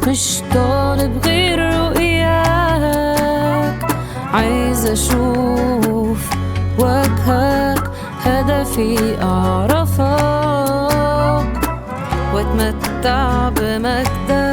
مش طالب غير رؤياك، عايز أشوف وجهك، هدفي أعرفك وأتمتع بمجدك.